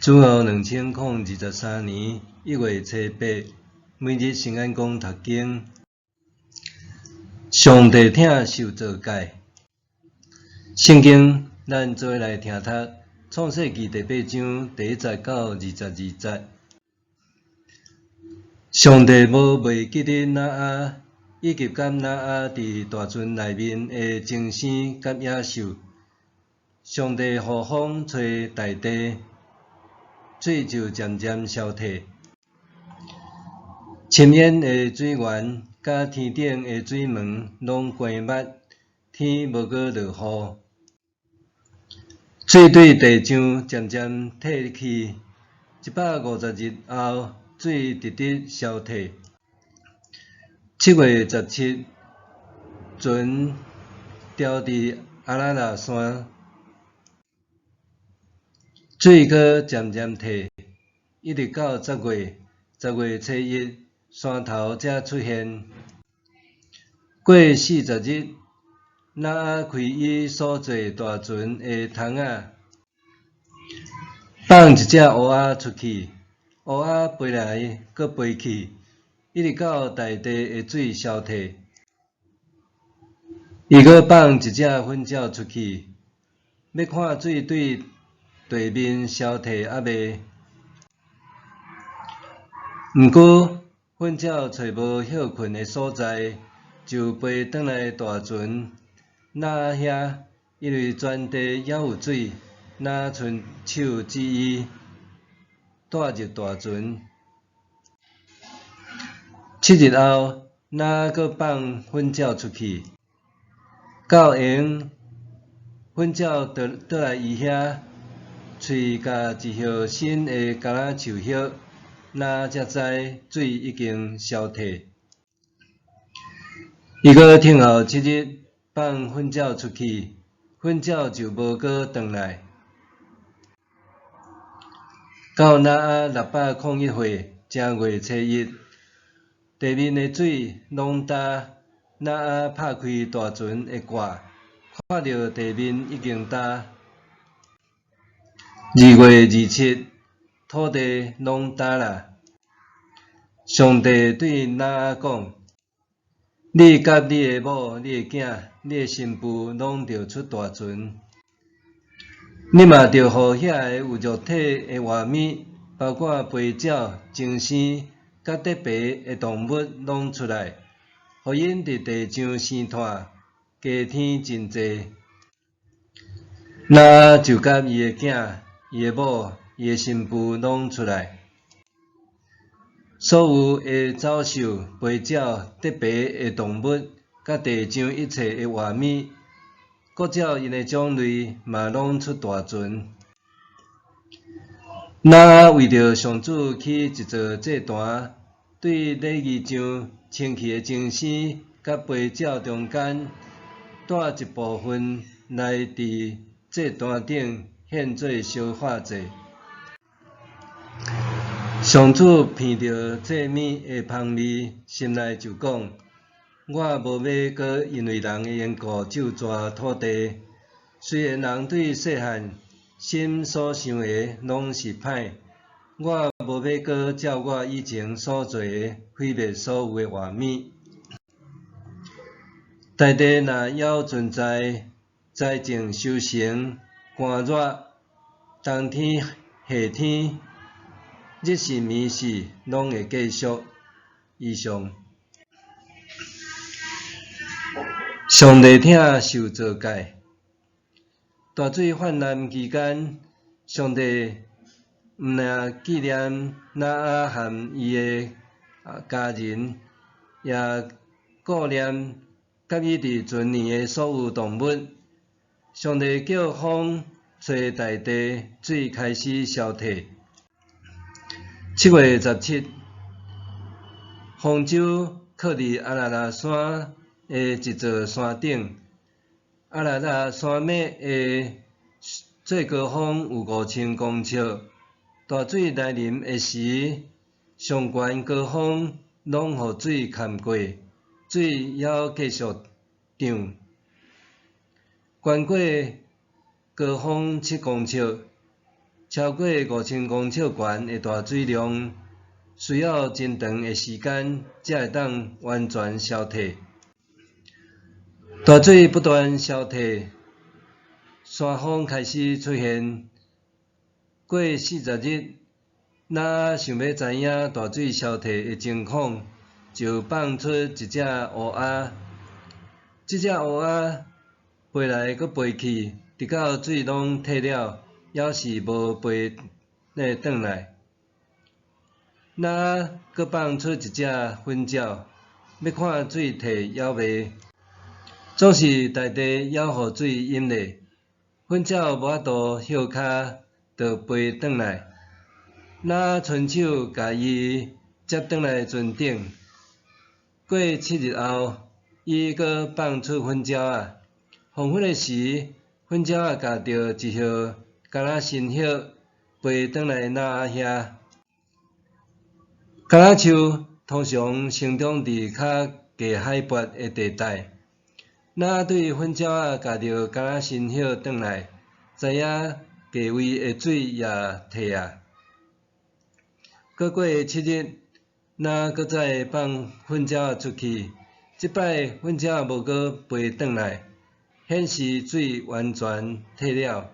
主後2023年1月初八，每日聖安公讀經。上帝疼受造界。聖經，咱做伙來聽讀《創世記》第八章第一節到22節。上帝無袂記得挪亞，以及佮挪亞佇大船內面的精生佮野獸。上帝予風吹大地，水就漸漸消退。深淵的水源佮天頂的水門攏關密，天無閣落雨。水對地上漸漸退去，150日後，水直直消退。7月17，船牢佇亞拉臘山，水閣漸漸退，一直到十月，10月初一，山頭才出現。過40日，挪亞開伊所做大船的窗仔，放一隻烏鴉出去，烏鴉飛來閣飛去，一直到大地的水消退。伊閣放一隻糞鳥出去，欲看水對地面消退猶未。毋過，糞鳥揣無歇睏的所在，就飛轉來大船挪亞遐，因為全地猶有水，挪亞伸手指伊，帶入大船。7日後，挪亞閣放糞鳥出去，到閒，糞鳥轉轉來伊遐，喙咬一葉新的橄欖樹葉，挪亞才知水已經消退。伊閣等候七日，放糞鳥出去，糞鳥就無閣轉來。到挪亞601歲，正月初一，地面的水攏焦，挪亞拍開大船的蓋，看著地面已經焦。2月27，土地攏焦啦。上帝對挪亞講：你佮你的某、你的囝、你的新婦攏著出大船。你嘛著予遐个有肉體的活物，包括飛鳥、精生、佮得爬的動物攏出來，予𪜶佇地上生湠，加添真濟。挪亞就佮伊的囝、伊的某、伊的新婦攏出來。所有的走獸、飛鳥、得爬的動物，佮地上一切的活物，各照𪜶的種類，嘛攏出大船。挪亞為著上主起一座祭壇，對禮儀上清氣的精生佮飛鳥中間，帶一部分來佇祭壇頂獻做燒化祭。上主聞著祭物的芳味，心內就講：我無欲閣因為人的緣故咒詛土地。雖然人對細漢心所想的攏是歹，我無欲閣照我以前所做的毀滅所有的活物。大地若猶存在，栽種收成，乾熱，冬天夏天，日是暝是，攏會繼續。以上。上帝疼受造界。大水泛濫期間，上帝毋但紀念挪亞和伊的家人，也顧念佮伊佇船內的所有動物。上帝叫風吹大地，水開始消退。7月17，方舟靠佇亞拉臘山的一座山頂。亞拉臘山脈的最高峰有5000公尺。大水來臨的時，上懸高峰攏予水崁過，水猶繼續漲，懸過高峰7公尺。超過5000公尺懸的大水量，需要真長的時間才會當完全消退。大水不斷消退，山風開始出現。過40日，挪亞想欲知影大水消退的情況，就放出一隻烏鴉。這隻烏鴉飛來閣飛去，直到水攏退了，猶是無飛轉來。挪亞閣放出一隻糞鳥，欲看水退猶未。總是大地猶予水淹咧，糞鳥無法度歇跤，就飛轉來。挪亞伸手共伊接轉來船頂。過7日後，伊閣放出糞鳥仔。黃昏的時，糞鳥仔咬著一葉橄欖新葉，飛轉來挪亞遐。橄欖樹通常生長佇較低海拔的地帶。挪亞對糞鳥仔咬著橄欖新葉轉來，知影低位的水也退啊。閣過七日，挪亞閣再放糞鳥仔出去，這擺糞鳥仔無閣飛轉來，顯示水完全退了。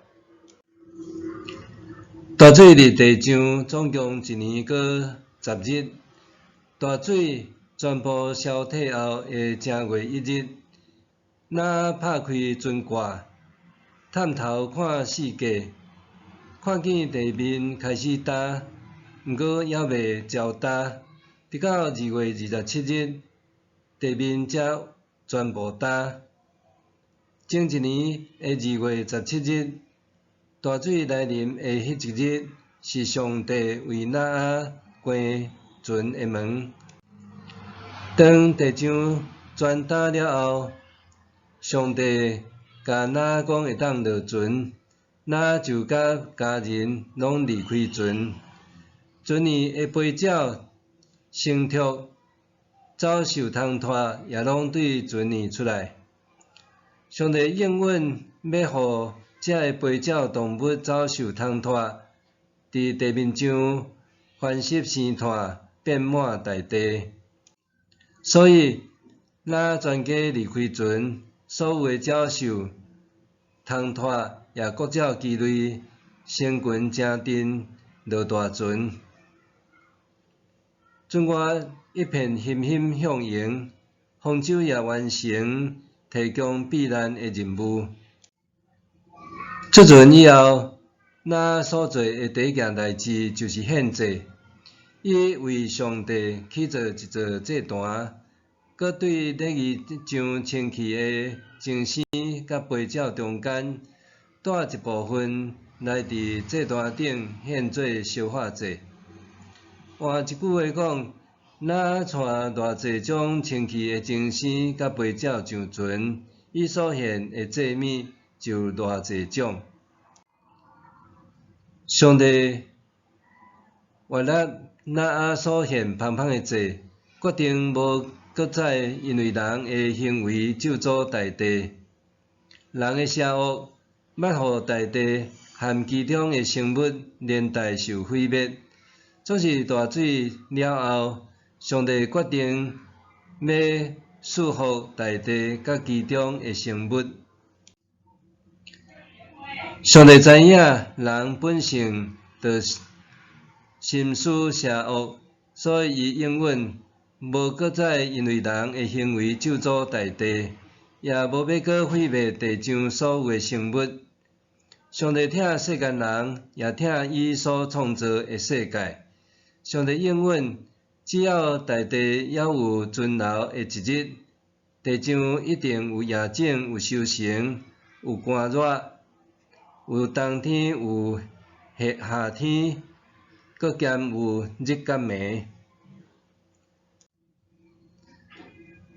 大水佇地上總共一年閣10日，大水全部消退後的正月1日，挪亞拍開船蓋，探頭看四界，看見地面開始焦，毋過猶未焦焦。直到2月27日，地面才全部焦。前一年的2月17日，大水來臨的彼一日，是上帝為挪亞關船的門。當地上全焦了後，上帝共挪亞講會當落船，挪亞就佮家人攏離開船。船內的飛鳥、牲畜、走獸通脫也攏對船內出來。上帝應允欲予這个飛鳥動物、走獸通脫，佇地面上繁殖生湠，變滿大地。所以，挪亞全家離開船，所有的走獸、通脫也各照其類，成群成陣落大船。船外一片欣欣向榮，方舟也完成提供避難的任務。出船以後，挪亞所做的第一件代誌就是獻祭。伊為上帝起造一座祭壇，閣對禮儀上清氣的精牲佮飛鳥中間，帶一部分來佇祭壇頂獻做燒化祭。換一句話講，挪亞帶偌濟種清氣的精牲佮飛鳥上船，伊所獻的祭物就偌濟種。上帝悅納挪亞所獻芳香的祭，決定無閣再因為人的行為咒詛大地。人的邪惡，捌予大地和其中的生物連帶受毀滅。總是大水了後，上帝決定欲賜福大地佮其中的生物。上帝知影人本性就心思邪惡，所以伊應允無閣再因為人的行為咒詛大地，也無欲閣毀滅地上所有的生物。上帝疼世間人，也疼伊所創造的世界。上帝應允，只要大地猶有存留的一日，地上一定有夜景、有收成、有寒熱、有冬天、有夏天，閣兼有日佮暝。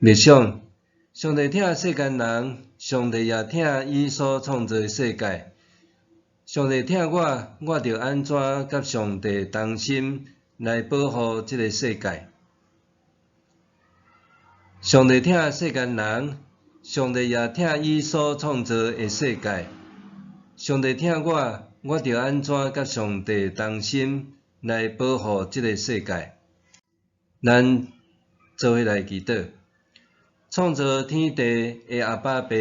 默想，上帝疼世間人，上帝也疼伊所創造的世界。上帝疼我，我著按怎佮上帝同心來保護這个世界。上帝疼世間人，上帝也疼伊所創造的世界。上帝疼我，我著按怎佮上帝同心來保護這个世界？咱做伙來祈禱。創造天地的阿爸父，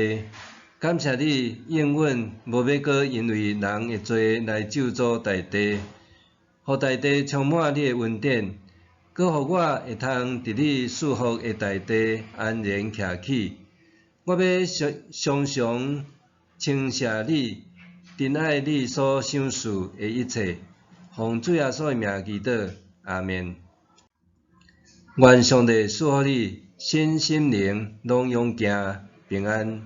感謝你應允無欲閣因為人的罪來咒詛大地，予大地充滿你的恩典，閣予我會通佇你賜福的大地安然徛起。我欲常常常稱謝你，珍愛你所賞賜的一切。奉主耶穌的名祈禱，阿們。願上帝賜福你，身心靈攏勇健平安。